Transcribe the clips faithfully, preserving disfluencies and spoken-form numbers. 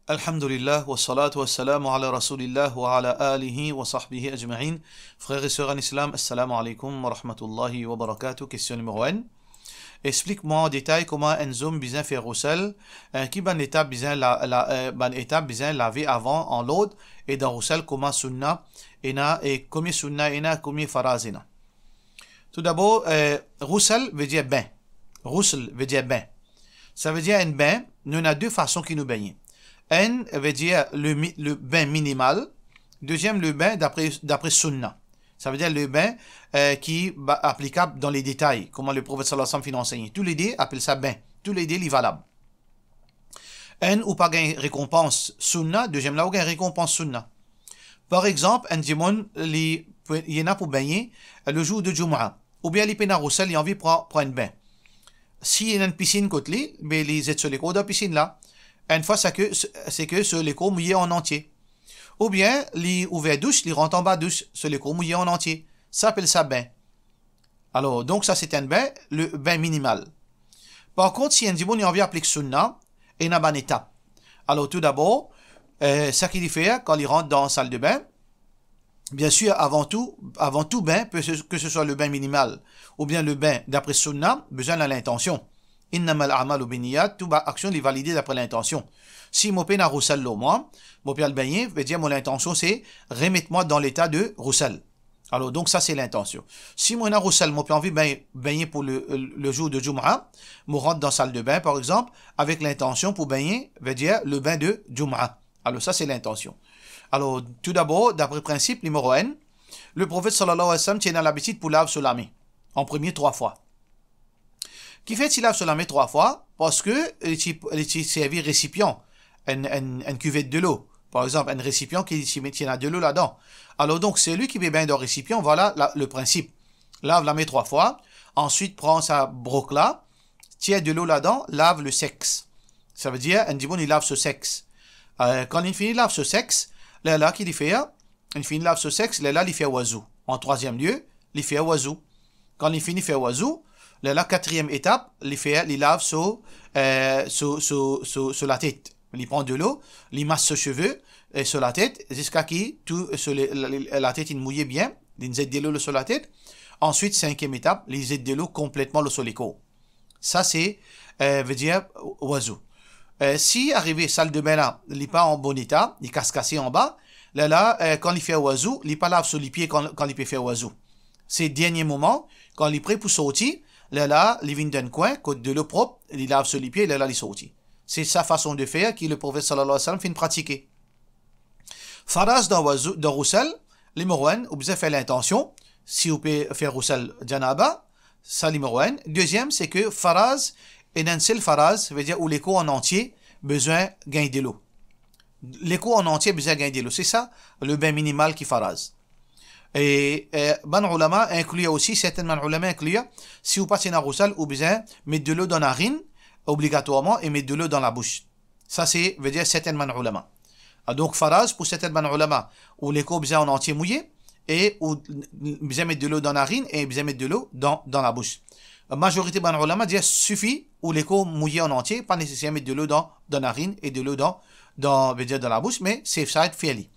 Alhamdulillah, wa salatu wa salamu ala Rasoulillah wa ala alihi wa sahbihi ajma'in. Frer e ser an Islam, assalamu alaikum wa rahmatullahi wa barakatuh. Kestion nimero enn. Explik mwa an detay kouma enn zom bizin fer ghusl, eh, ki bann etap bizin la, la, eh, bann etap bizin lave avan an lord, e dan ghusl kouma sunna, ena, e komie sunna ena, komie faraz ena. Toudabor, eh, ghusl vedir bin. Ghusl vedir bin. Savedir enn bin, nou ena de fason ki nou bengne. Enn vedir le mi-, le bin minimal, deziem le bin dapre, dapre sunna. Savedir le bin, eh, ki ba-, aplikab dan le detay, kouma le Profet sallallahu alayhi wa sallam finn ansegne. Toulede apel sa bin. Toulede li valab. Enn ou pa gagn rekonpans sunna, deziem la ou gagn rekonpans sunna. Par exanp, enn dimoun li, li ena pou bengne le zour de Djouma, oubien li pena ghusl, li anvi pran, pran enn bin. Si ena enn pisinn kot li, be li zet so lekor dan pisinn la. Enn fwa seke, seke so lekor mouye an antie. Oubien li ouver dous, li rant anba dous, so lekor mouye an antie. Sa apel sa bin. Alor, donk sa se enn bin, le bin minimal. Par kont, si enn dimoun li anvi aplik sunna, ena bann etap. Alor, toudabor, eh, seki li fer, kan li rant dan sal de bin, biensir, avan tou, avan tou bin, ke se, ke se swa le bin minimal, oubien le bin dapre sunna, bizin ena lintansion. Innamal a'malu binniyat, tou bann aksion li valide dapre lintansion. Si mo pena ghusl lor mwa, mo pe al bengne, vedir mo lintansion se remet mwa dan leta de ghusl. Alor, donk sa se lintansion. Si mo ena ghusl, mo pe anvi beng-, bengne pou le, le zour de Djouma, mo rant dan sal de bin, par exanp, avek lintansion pou bengne, vedir le bin de Djouma. Alor, sa se lintansion. Alor, toudabor, dapre prinsip nimero enn, le Profet sallallahu alayhi wa sallam ti ena labitid pou lav so lame, an premie trwa fwa. Kifer ti lav so lame trwa fwa? Parski li ti, li ti servi resipian, enn, enn, enn kivet delo, par exanp, enn resipian ki ti met, ti ena delo ladan. Alor donk, selwi ki pe bengn dan resipian, vwala la, le prinsip. Lav lame trwa fwa, answit pran sa brok la, tir delo ladan, lav le sex. Savedir, enn dimoun li lav so sex. Eh, kan li fini lav so sex, lerla ki li fer? Li fini lav so sex, lerla li fer wazou. An trwaziem lie, li fer wazou. Kan li fini fer wazou, lerla katriem etap, li fer, li lav so, eh, so, so, so, so latet. Li pran delo, li mas so seve, e so latet, ziska ki tou so le, la, la, latet inn mouye bien, li zet delo lor so latet. Answit, sinkiem etap, li zet delo konpletman lor so lekor. Sa se, eh, vedir wazou. Eh, si arive sal de bin la, li pa an bon eta, li kas-kase anba, lerla, eh, kan li fer wazou, li pa lav so lipie kan, kan li pe fer wazou. Se dernie moman, kan li pre pou sorti, lerla li vinn dan enn kwin kot delo prop, li lav so lipie, lerla li sorti. Se sa fason de fer ki le Profet sallallahu alayhi wa sallam finn pratike. Faraz dan wazou, dan ghusl, nimero enn, ou bizin fer lintansion, si ou pe fer ghusl janaba, sa nimero enn. Deziem, se ke faraz, ena enn sel faraz, vedir ou lekor an antie bizin gagn delo. Lekor an antie bizin gagn delo. Se sa, le bin minimal ki faraz. E, eh, bann oulama inklir osi, sertin bann oulama inklir, si ou pa ti ena ghusl, ou bizin met delo dan narinn, obligatwarman, e met delo dan labous. Sa se, vedir sertin bann oulama. Ah, donk, faraz pou sertin bann oulama, ou lekor bizin an antie mouye, e ou bizin met delo dan narinn, e bizin met delo dan, dan labous. Mazorite bann oulama dir sifi ou lekor mouye an antie, pa neseser met delo dan, dan narinn e delo dan, dan, vedir dan labous, me safe side fer li.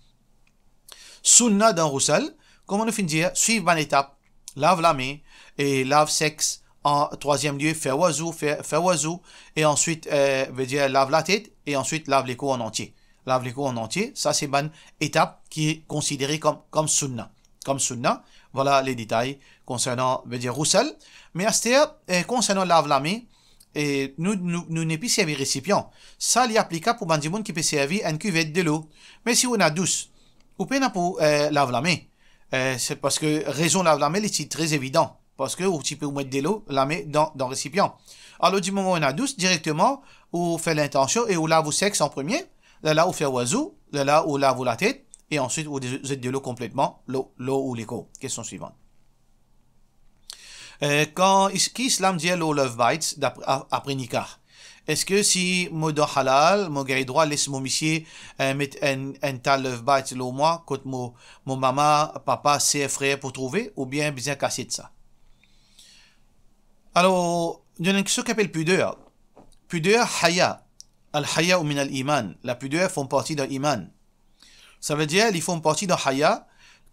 Sunna dan ghusl, kouma nou finn dir, swiv bann etap, lav lame, e lav sex, an trwaziem lie, fer wazou, fer, fer wazou, e answit, eh, vedir lav latet, e answit lav lekor an antie. Lav lekor an antie, sa se bann etap ki konsidere kom, kom sunna. Kom sunna, vwala le detay konsernan, vedir ghusl. Me aster, eh, konsernan lav lame, e nou, nou, nou nepli servi resipian. Sa li aplikab pou bann dimoun ki pe servi enn kivet delo. Me si ou ena dous, ou pena pou, eh, lav lame. Eh, se parski rezon lav lame, li ti tre evidan. Parski ou ti pe ou met delo lame dan, dan resipian. Alor, dimoman ou ena dous, direkteman, ou fer lintansion e ou lav ou sex an premie, lerla ou fer wazou, lerla ou lav ou latet, e answit ou de-, zet delo konpletman lor, lor ou lekor. Kestion swivan. Eh, kan is-, ki Islam dir lor love bites dapre, a-, apre nikah? Eski si mo dan halal, mo gagn drwa les mo misie, eh, met enn, enn ta love bites lor mwa, kot mo, mo mama, papa, ser, frer pou trouve, oubien bizin kasiet sa? Alor, ena enn kistion ki apel pider. Pider, haya. Al-haya'u minal iman. Lapider form parti dan iman. Savedir, li form parti dan haya,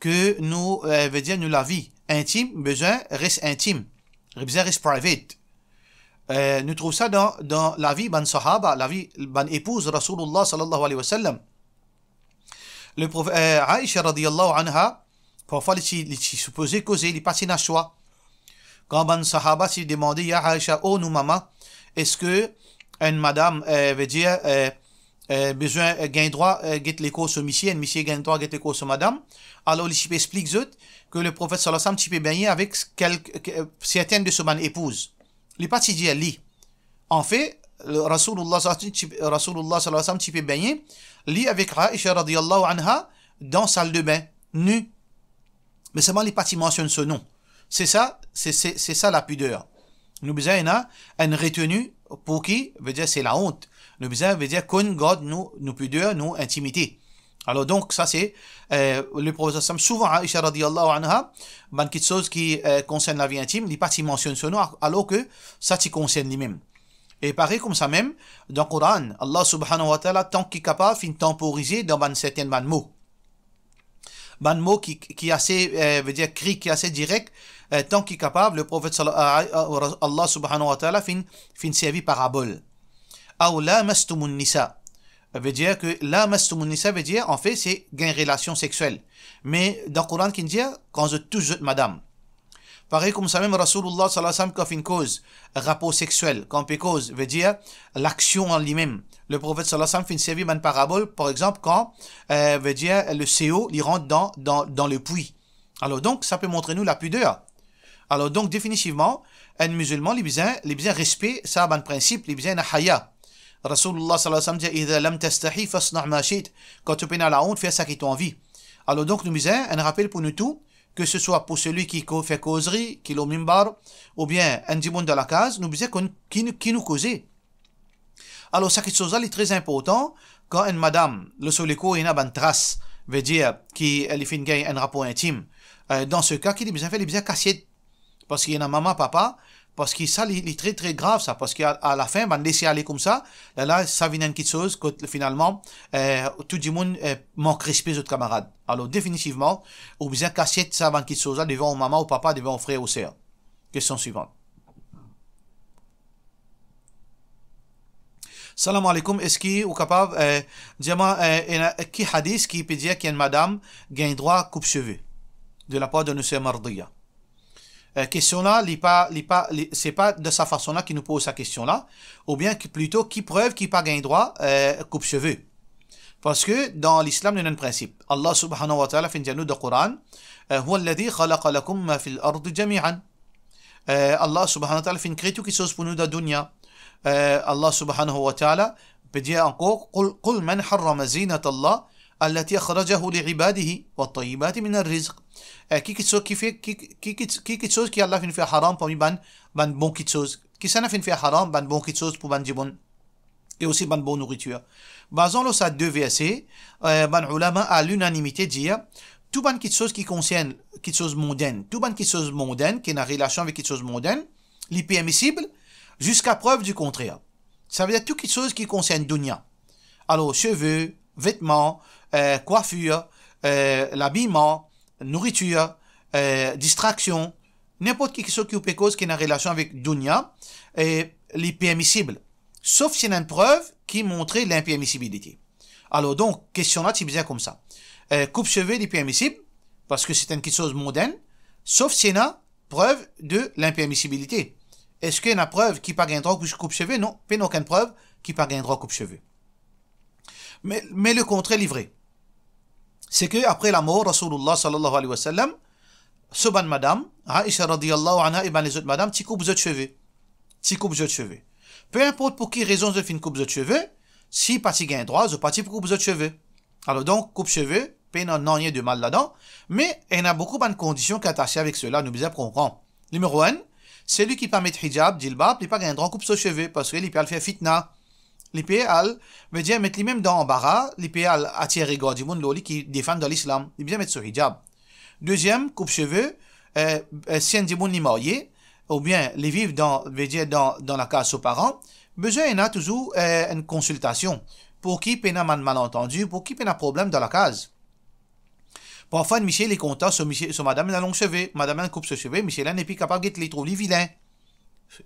ke nou, eh, vedir nou lavi intim, bizin res intim, bizin res private. Eh, nou trouv sa dan, dan lavi bann sahaba, lavi bann epouz Rasoulillah sallallahu alayhi wa sallam. Le prof-, eh, Aisha radiyallahu anha, parfwa li ti, li ti sipoze koze, li pa ti ena swa. Kan bann sahaba ti demande, "Ya Aisha, o nou mama, eski enn madam, eh, vedir, eh, eh, bizin, eh, gagn drwa, eh, get lekor so misie, enn misie gagn drwa get lekor so madam?" Alor li ti pe explik zot ke le profet sallallahu alayhi wa sallam ti pe bengn avek kelk, ke, eh, sertenn de so bann epouz. Li pa ti dir li. Anfet, le Rasoulillah sallallahu alayhi wa sallam ti, Rasoulillah sallallahu alayhi wa sallam ti pe bengn, li avek Aisha radiyallahu anha, dan saldebin, ni. Me selman li pa ti mansionn so nom. Se sa, se, se, se sa lapider. Nou bizin ena enn reteni pou ki, vedir se laont. Nou bizin, vedir konn gard nou, nou pider, nou intimite. Alor donk, sa se, eh, le profet sallallahu alayhi wa sallam, souvan Aisha radiyallahu anha, bann kiksoz ki, eh, konsern lavi intim, li pa ti mansionn so nom, alor ke sa ti konsern limem. E parey koumsa mem, dan Koran, Allah subhanahu wa ta'ala, tan ki kapav, finn tanporize dan bann sertenn bann mo. Bann mo ki, ki ase, eh, vedir kri, ki ase direk, eh, tan ki kapav, le profet sal-, eh, eh, Allah subhanahu wa ta'ala finn, finn servi parabol. Aw lamastumun nisa. Vedir ke lamastumun nisa, vedir, anfet, se gagn relasion sexiel. Me dan Koran ki'nn dir, kan zot tous zot madam. Parey koumsa mem Rasoulillah sallallahu alayhi wa sallam kan finn koz rapor sexiel, kan pe koz, vedir laksion an limem. Le profet sallallahu alayhi wa sallam finn servi bann parabol, par exanp, kan, eh, vedir le seo, li rant dan, dan, dan lepwi. Alor donk, sa pe montre nou lapider. Alor donk, definitivman, enn mizilman, li bizin, li bizin respe sa bann prinsip, li bizin ena haya. Rasoulillah sallallahu alayhi wa sallam dir, "Idha lam tastahi, fasna ma shi't." Kan to pena laont, fer seki to anvi. Alor donk, nou bizin enn rapel pou nou tou, ke se swa pou seli ki ko-, fer kozri, ki lor mimbar, oubien enn dimoun dan lakaz, nou bizin konn ki nou, ki nou koze. Alor, sa kiksoz la, li tre inportan, kan enn madam, lor so lekor, ena bann tras, vedir ki, eh, li finn gagn enn rapor intim. Eh, dan se ka, ki li bizin fer, li bizin kasiet. Parski ena mama, papa, parski sa, li, li tre, tre grav sa, parski a, a lafin, bann lese ale koumsa, la, la, sa vinn enn kiksoz kot, finalman, eh, tou dimoun, eh, mank respe zot kamarad. Alor, definitivman, ou bizin kasiet sa bann kiksoz la devan ou mama, ou papa, devan ou frer, ou ser. Kestion swivant. Salam aleykoum, eski ou kapav, eh, dir mwa, eh, ena, ki hadis ki pe dir ki enn madam gagn drwa koup seve de lapar de nou ser Mardiya? Eh, kestion la, li pa, li pa, li, se pa de sa fason la ki nou poz sa kestion la, oubien ki plito, ki prev ki pa gagn drwa, eh, koup seve? Parski dan Lislam, nou ena enn prinsip. Allah subhanahu wa ta'ala finn dir nou dan Koran, eh, "Huwa alladhi khalaqa lakum ma fil ardi jami'an." Eh, Allah subhanahu wa ta'ala finn kre tou kiksoz pou nou dan dunya. Eh, Allah subhanahu wa ta'ala pe dir ankor, "Qul, qul man harrama zinata Allah allati akhrajahu li ibadihi wat tayyibati minar rizq." Eh, ki kiksoz ki fer, ki, ki, ki, ki kiksoz ki Allah finn fer haram parmi bann, bann bon kiksoz? Kisannla finn fer haram bann bon kiksoz pou bann dimoun? E osi bann bon nouritir. Bazan lor sa de verse, eh, bann oulama a linanimite dir, tou bann kiksoz ki konsern kiksoz mondenn, tou bann kiksoz mondenn, ki ena relasion avek kiksoz mondenn, li permisib, ziska prev di kontrer. Savedir tou kiksoz ki konsern dunya. Alor, seve, vetman, eh, kwafir, eh, labiman, nouritir, eh, distraksion, ninport ki kiksoz ki ou pe koz ki ena relasion avek dunya, eh, li permisib. Sof si ena enn prev ki montre linpermisibilite. Alor donk, kestion la ti bizin koumsa. Eh, koup seve, li permisib, parski se enn kiksoz mondenn, sof si ena prev de linpermisibilite. Eski ena prev ki pa gagn drwa koup, koup seve? Non, pena okenn prev ki pa gagn drwa koup seve. Me, me lekontrer li vre. Se ke apre lamor Rasoulillah sallallahu alayhi wa sallam, so bann madam, Aisha radiyallahu anha e bann lezot madam, ti koup zot seve. Ti koup zot seve. Pe inport pou ki rezon zot finn koup zot seve, si pa ti gagn drwa, zot pa ti pou koup zot seve. Alor donk, koup seve, pena nanye de mal ladan, me ena boukou bann kondision ki atase avek sela, nou bizin konpran. Nimero enn, seli ki pa met hijab, jilbab, li pa gagn drwa koup so seve, parski li pe al fer fitna. Li pe al, vedir met limem dan anbara, li pe al atir regar dimoun lor li ki de fam dan Lislam, li bizin met so hijab. Deziem, koup seve, eh, eh, si enn dimoun li marye, oubien li viv dan, vedir dan, dan lakaz so paran, Bizin ena touzour, eh, enn konsiltasion. Pou ki pena bann malantandi, pou ki pena problem dan lakaz. Parfwa, enn misie, li kontan, so misie, so madam, ena long seve, madam, ena koup so seve, misie la nepli kapav get li, trouv li vilin.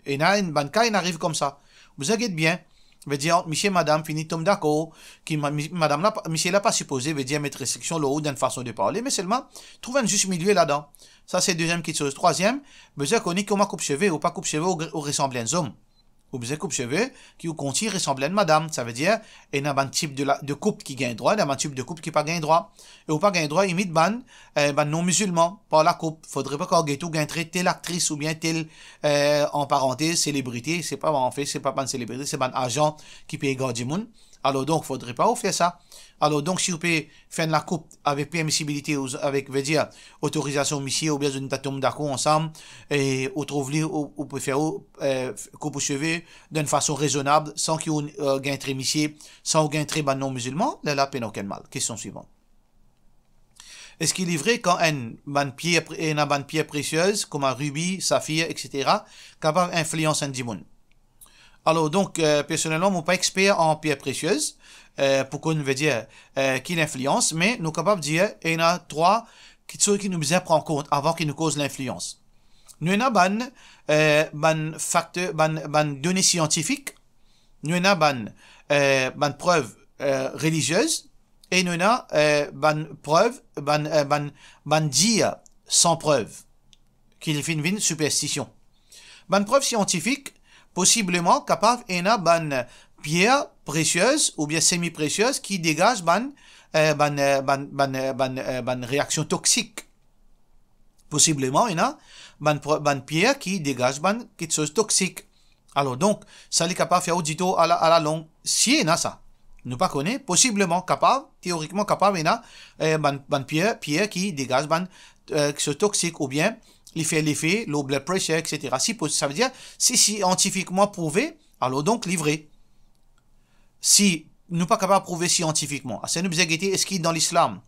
Ena enn bann ka, inn ariv koumsa. Bizin get bien. Vedir, ant misie, madam, fini tom dakor, ki ma-, mi-, madam la, misie la pa sipoze, vedir, met restriksion lor ou dan enn fason de parle, me selman, trouv enn zis milie ladan. Sa, se deziem kitsoz. Trwaziem, bizin kone kouma koup seve, ou pa koup seve, ou, ou resanble enn zom. Ou bizin koup seve ki ou kontign resanble enn madam. Savedir, ena bann tip de la, de koup ki gagn drwa, ena bann tip de koup ki pa gagn drwa. E ou pa gagn drwa imit bann, eh, bann non mizilman par lakoup. Fodre pa ou get ou gagn tre tel aktris oubien tel, eh, an parantez, selebrite, se pa, anfet, se pa bann selebrite, se bann azan ki pe gard dimoun. Alor donk, fodre pa ou fer sa. Alor donk, si ou pe fer enn lakoup avek permisibilite, ou avek, vedir, otorizasion misie, oubien zot inn tom dakor ansam, e ou trouv li, ou, ou pe fer ou, eh, koup ou seve dan enn fason rezonab, san ki ou, eh, gagn tre misie, san ou gagn tre bann non mizilman, lerla pena okenn mal. Kestion swivan. Eski li vre kan enn bann pier pre-, ena bann pier presiez, kouma ribi, safir, et cetera, kapav inflians enn dimoun? Alor, donk, eh, personelman, mo pa exper an pier presiez, eh, pou konn, vedir, eh, ki linflians, me nou kapav dir, ena trwa kitsoz ki nou bizin pran kont avan ki nou koz linflians. Nou ena bann, eh, bann fakter, bann, bann done siantifik, nou ena bann, eh, bann prev, eh, reliziez, e nou ena, eh, bann prev, bann, eh, bann, bann dir san prev, ki li finn vinn siperstision. Bann prev siantifik, posibleman kapav ena bann pier presiez oubien semi presiez ki degaz bann, eh, bann, eh, bann, bann, eh, bann, eh, bann reaksion toksik. Posibleman ena bann pre-, bann pier ki degaz bann kitsoz toksik. Alor donk, sa li kapav fer ou ditor ala, alalong. Si ena sa, nou pa kone, posibleman kapav, teorikman kapav ena, eh, bann, bann pier, pier ki degaz bann, eh, kitsoz toksik oubien li fer lefe lor blood pressure, et cetera. Si pos-, savedir, si siantifikman prouve, alor donk li vre. Si nou pa kapav prouve siantifikman, ase nou bizin gete eski dan Lislam,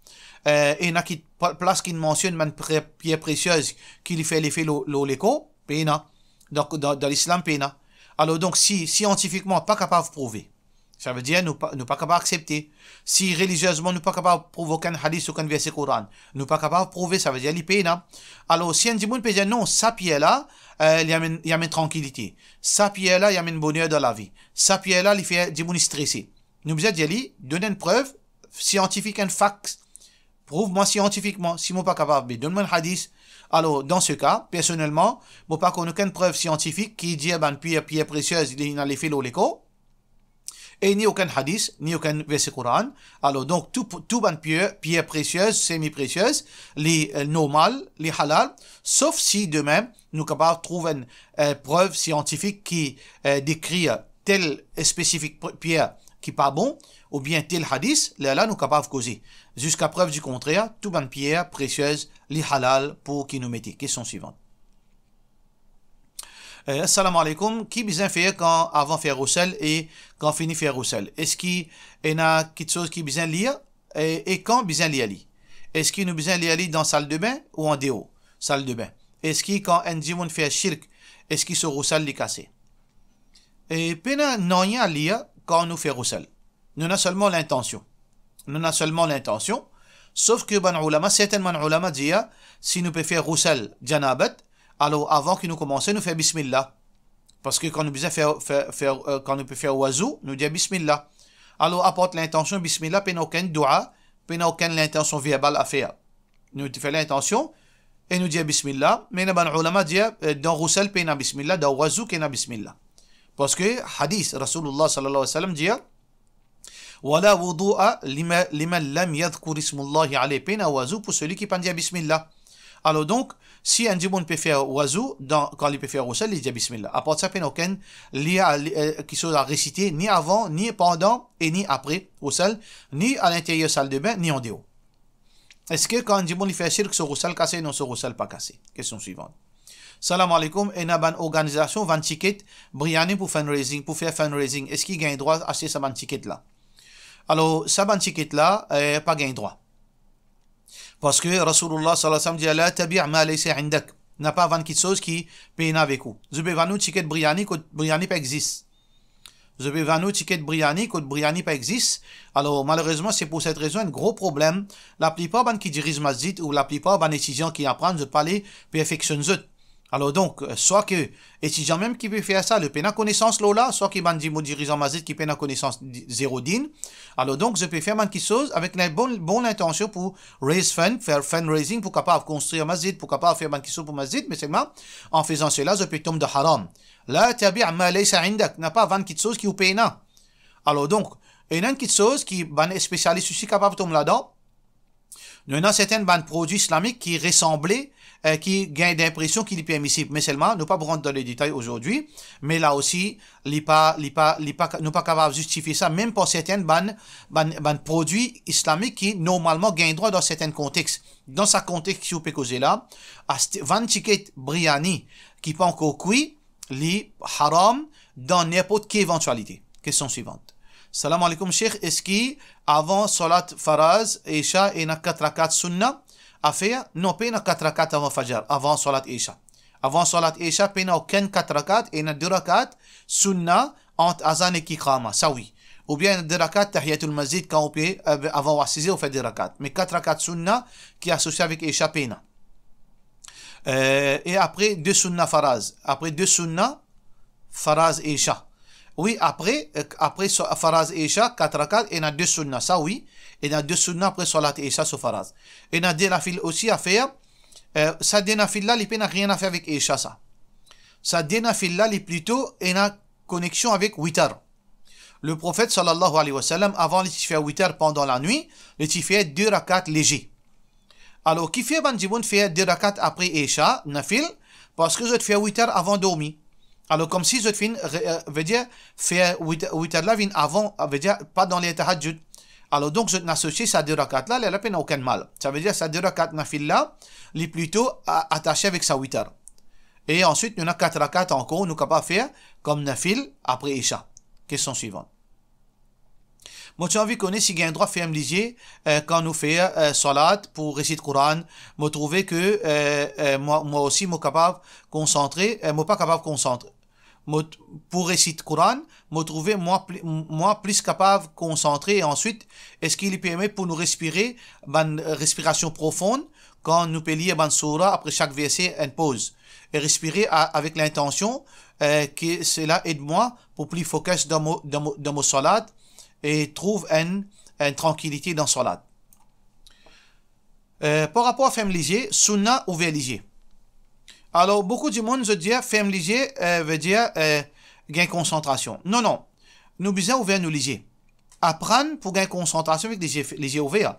eh, ena ki pla-, plas ki mansionn bann pre-, pier presiez ki li fer lefe lor, lor lekor, pena. Donk, dan, dan Lislam, pena. Alor donk, si siantifikman pa kapav prouve, savedir nou pa, nou pa kapav aksepte. Si reliziezman nou pa kapav prouv okenn hadis, okenn verse Koran, nou pa kapav prouve, savedir li pena. Alor, si enn dimoun pe dir, "Non, sa pier la, eh, li amenn, li amenn trankilite. Sa pier la, li amenn boner dan lavi. Sa pier la, li fer dimoun strese." Nou bizin dir li, "Donn enn prev siantifik, enn fax. Prouv mwa siantifikman." Si mo pa kapav, be donn mwa enn hadis. Alor, dan se ka, personelman, mo pa konn okenn prev siantifik ki dir bann pier, pier presiez, li ena lefe lor lekor. E ni okenn hadis, ni okenn verse Koran. Alor, donk, tou, tou bann pier, pier presiez, semi presiez, li, eh, normal, li halal, sof si demin nou kapav trouv enn, eh, prev siantifik ki, eh, dekrir tel spesifik pr-, pier ki pa bon, oubien tel hadis, lerla nou kapav koze. Ziska prev di kontrer, tou bann pier presiez, li halal pou ki nou mete. Kestion swivan. Eh, assalamu alaikum. Ki bizin fer kan avan fer rousel e kan fini fer rousel? Eski ena kitsoz ki bizin lir? E, e kan bizin lir li? Eski nou bizin lir li dan saldebin ou andeor saldebin? Eski kan enn dimoun fer shirk, eski so rousel li kase? E pena nanye a lir kan nou fer rousel. Nou ena selman lintansion. Nou ena selman lintansion. Sof ki bann oulama, sertin bann oulama dir, si nou pe fer rousel janabat, alor avan ki nou koumanse, nou fer bismillah. Parski kan nou bizin fer, fer, fer, eh, kan nou pe fer wazou, nou dir bismillah. Alor, apar lintansion bismillah, pena okenn doua, pena okenn lintansion verbal a fer. Nou ti fer lintansion e nou dir bismillah, me ena bann oulama dir, eh, dan rousel pena bismillah, dan wazou ki ena bismillah. Parski hadis Rasoulillah sallallahu alayhi wa sallam dir, "Wala wudu'a lima, liman lam yadhkur ismallahi alayh." Pena wazou pou seli ki pa dir bismillah. Alor donk, si enn dimoun pe fer wazou, dan, kan li pe fer rousel, li dir bismillah. Apar sa, pena okenn lir, eh, kitsoz a resite, ni avan, ni pandan, e ni apre rousel, ni a linteryer saldebin, ni andeor. Eski kan enn dimoun li fer shirk, so rousel kase? Non, so rousel pa kase. Kestion swivan. Salam alaikum, ena bann organizasion vann tiket biryani pou fundraising, pou fer fundraising. Eski gagn drwa aste sa bann tiket la? Alor, sa bann tiket la, eh, pa gagn drwa. Parski Rasoulillah sallallahu alayhi wa sallam dir, "La tabi' ma laysa indak." Na pa vann kitsoz ki pena avek ou. Zot pe vann ou tiket biryani kot biryani pa exist. Zot pe vann ou tiket briani, kot briani pa existe. Alor, malerezman, se pou set rezon, enn gro problem. Laplipar bann ki diriz masjid ou laplipar bann etidian ki aprann, zot pa le perfeksionn zot. Alor donk, euh, swa ki etidian mem ki pe fer sa, li pena konesans lor la, swa ki bann dimoun dirizan masjid ki pena konesans di-, zero din. Alor donk, zot pe fer bann kiksoz avek bon, bon lintansion pou raise fund, fer fundraising pou kapav konstrir masjid, pou kapav fer bann kiksoz pou masjid, me selman, an fezan sela, zot pe tom dan haram. La tabi' ma laysa indak, napa vann kiksoz ki ou pena. Alor donk, ena enn kiksoz ki bann spesialis osi kapav tom ladan. Nou ena sertin bann prodwi islamik ki resanble, eh, ki gagn linpresion ki li permisib. Me selman, nou pa pou rant dan le detay azordi, me la osi, li pa, li pa, li pa, nou pa kapav zistifie sa, mem par sertin bann, bann, bann prodwi islamik ki normalman gagn drwa dan sertin kontex. Dan sa kontex ki ou pe koze la, aste, vann tiket briani ki pa ankor kwi, li haram dan ninport ki evantialite. Kestion swivan. Salam aleykoum, Sheikh. Eski avan salat faraz, Isha, ena kat rakat sunna a fer? Non, pena kat rakat avan fajar, avan salat Isha. Avan salat Isha, pena okenn kat rakat, ena de rakat sunna ant azan ek iqama, sa wi. Oubien de rakat tahiyatul masjid, kan ou pe, euh, avan ou asize, ou fer de rakat. Me kat rakat sunna ki asosie avek Isha, pena. Euh, e apre de sunna faraz. Apre de sunna faraz e Isha. Wi, apre, euh, apre so-, faraz e Isha, kat rakat, ena de sunna, sa wi. Ena de sunna apre salat Isha so faraz. Ena de nafil osi a fer. Euh, sa de nafil la, li pena nanye a fer avek Isha sa. Sa de nafil la, li plito ena koneksion avek witar. Le Profet sallallahu alayhi wa sallam, avan li ti fer witar pandan lanwit, li ti fer de rakat leze. Alor, kifer bann dimoun fer de rakat apre Isha, nafil? Parski zot fer witar avan dormi. Alor, koumsi zot finn re-, euh, vedir, fer wit-, witar la vinn avan, vedir, pa dan ler tahajjud. Alor, donk, zot inn asosie sa de rakat la, lerla pena okenn mal. Savedir, sa de rakat nafil la, li plito a-, atase avek sa witar. E answit, nou ena kat rakat ankor, nou kapav fer kom nafil apre Isha. Kestion swivan. Mo ti anvi kone si gagn drwa ferm lizie, eh, kan nou fer, eh, salat pou resit Koran. Mo trouve ke, eh, eh, mwa, mwa osi mo kapav konsantre, eh, mo pa kapav konsantre. Mo t-, pou resit Koran, mo trouve mwa pli, mwa plis kapav konsantre. E answit, eski li permet pou nou respire, bann respirasion profon, kan nou pe lir bann soura, apre sak verse, enn poz, e respire a-, avek lintansion, eh, ki sela ed mwa pou pli focus dan mo, dan mo, dan mo salat e trouv enn, enn trankilite dan salat. Eh, par rapor a ferm lizie, sunna ouver lizie. Alor, boukou dimoun, zot dir, ferm lizie, eh, vedir, eh, gagn konsantrasion. Non, non. Nou bizin ouver nou lizie. Aprann pou gagn konsantrasion avek lizie, lizie ouver.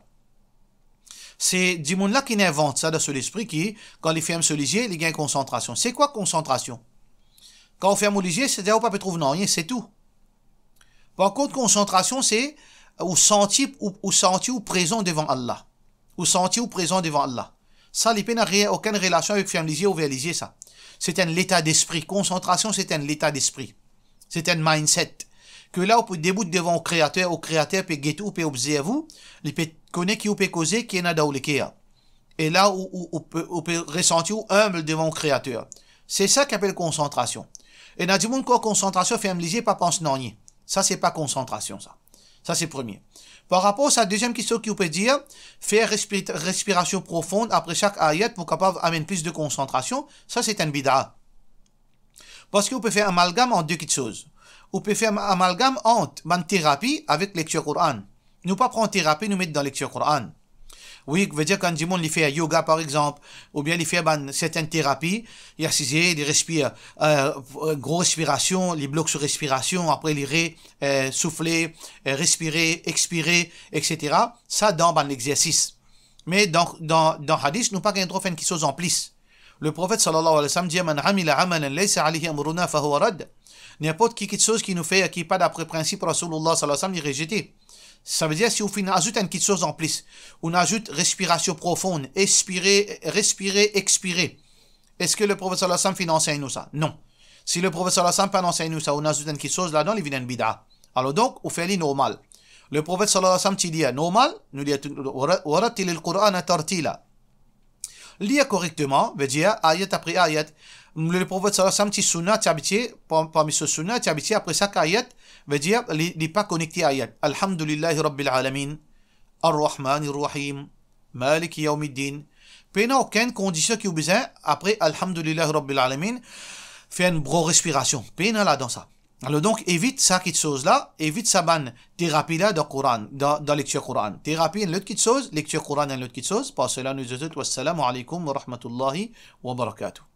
Se dimoun la ki inn invant sa dan so lespri ki, kan li ferm so lizie, li gagn konsantrasion. Se kwa konsantrasion? Kan ou ferm ou lizie, setadir ou pa pe trouv nanye, se tou. Par kont, konsantrasion, se ou santi, ou, ou santi ou prezan devan Allah. Ou santi ou prezan devan Allah. Sa, li pena re-, okenn relasion avek ferm lizie, ouver lizie, sa. Se enn leta despri. Konsantrasion, se enn leta despri. Se enn mindset. Ke la ou pe debout devan ou Kreater, ou Kreater pe gete ou, pe obzerv ou, li pe kone ki ou pe koze, ki ena dan ou leker. E la ou, ou, ou pe, ou pe resanti ou inb devan ou Kreater. Se sa ki apel konsantrasion. Ena dimoun kan konsantrasion, ferm lizie, pa pans nanye. Sa, se pa konsantrasion, sa. Sa, se premie. Par rapor sa deziem kistion ki ou pe dir, fer respi-, respirasion profon apre sak ayat pou kapav amenn plis de konsantrasion, sa, se enn bida. Parski ou pe fer amalgam ant de kiksoz. Ou pe fer amalgam ant bann terapi avek lektir Koran. Nou pa pran terapi, nou met dan lektir Koran. Wi, vedir kan dimoun li fer yoga, par exanp, oubien li fer bann sertin terapi, li asize, li respir, eh, gro respirasion, li blok so respirasion, apre li re-, eh, soufle, eh, respire, expire, et cetera. Sa dan bann lexersis. Me dan, dan, dan hadis, nou pa gagn drwa fer enn kiksoz anplis. Le Profet sallallahu alayhi wa sallam dir, "Man amila amalan laysa alayhi amruna fahuwa radd." Ninport ki kiksoz ki nou fer ki pa dapre prinsip Rasoulullah sallallahu alayhi wa sallam, li rezete. Savedir, si ou finn azout enn kiksoz anplis, ou azout respirasion profon, expire, respire, expire. Eski le Profet sallallahu alayhi wa sallam finn ansegn nou sa? Non. Si le Profet sallallahu alayhi wa sallam pa ansegn nou sa, ou azout enn kiksoz ladan, li vinn enn bida. Alor donk, ou fer li normal. Le Profet sallallahu alayhi wa sallam ti dir normal, nou dir tou, "Wa ra-, wa rattilil Qur'ana tartila." Lir korekteman, vedir ayat apre ayat. Le Profet sallallahu alayhi wa sallam ti sunna, ti abitie, par-, parmi so sunna, ti abitie apre sak ayat, Vedir, li, li pa konekte ayat. Alhamdulillahi Rabbil Alamin, Ar-Rahmanir Rahim, Maliki Yawmiddin. Pena okenn kondision ki ou bizin, apre Alhamdulillahi Rabbil Alamin, fer enn gro respirasion. Pena ladan sa. Alor donk, evit sa kiksoz la, evit sa bann terapi la dan Koran, dan, dan lektir Koran. Terapi enn lot kiksoz, lektir Koran enn lot kiksoz. Par sela, nou dir zot, wassalamu alaikum wa rahmatullahi wa barakatuh.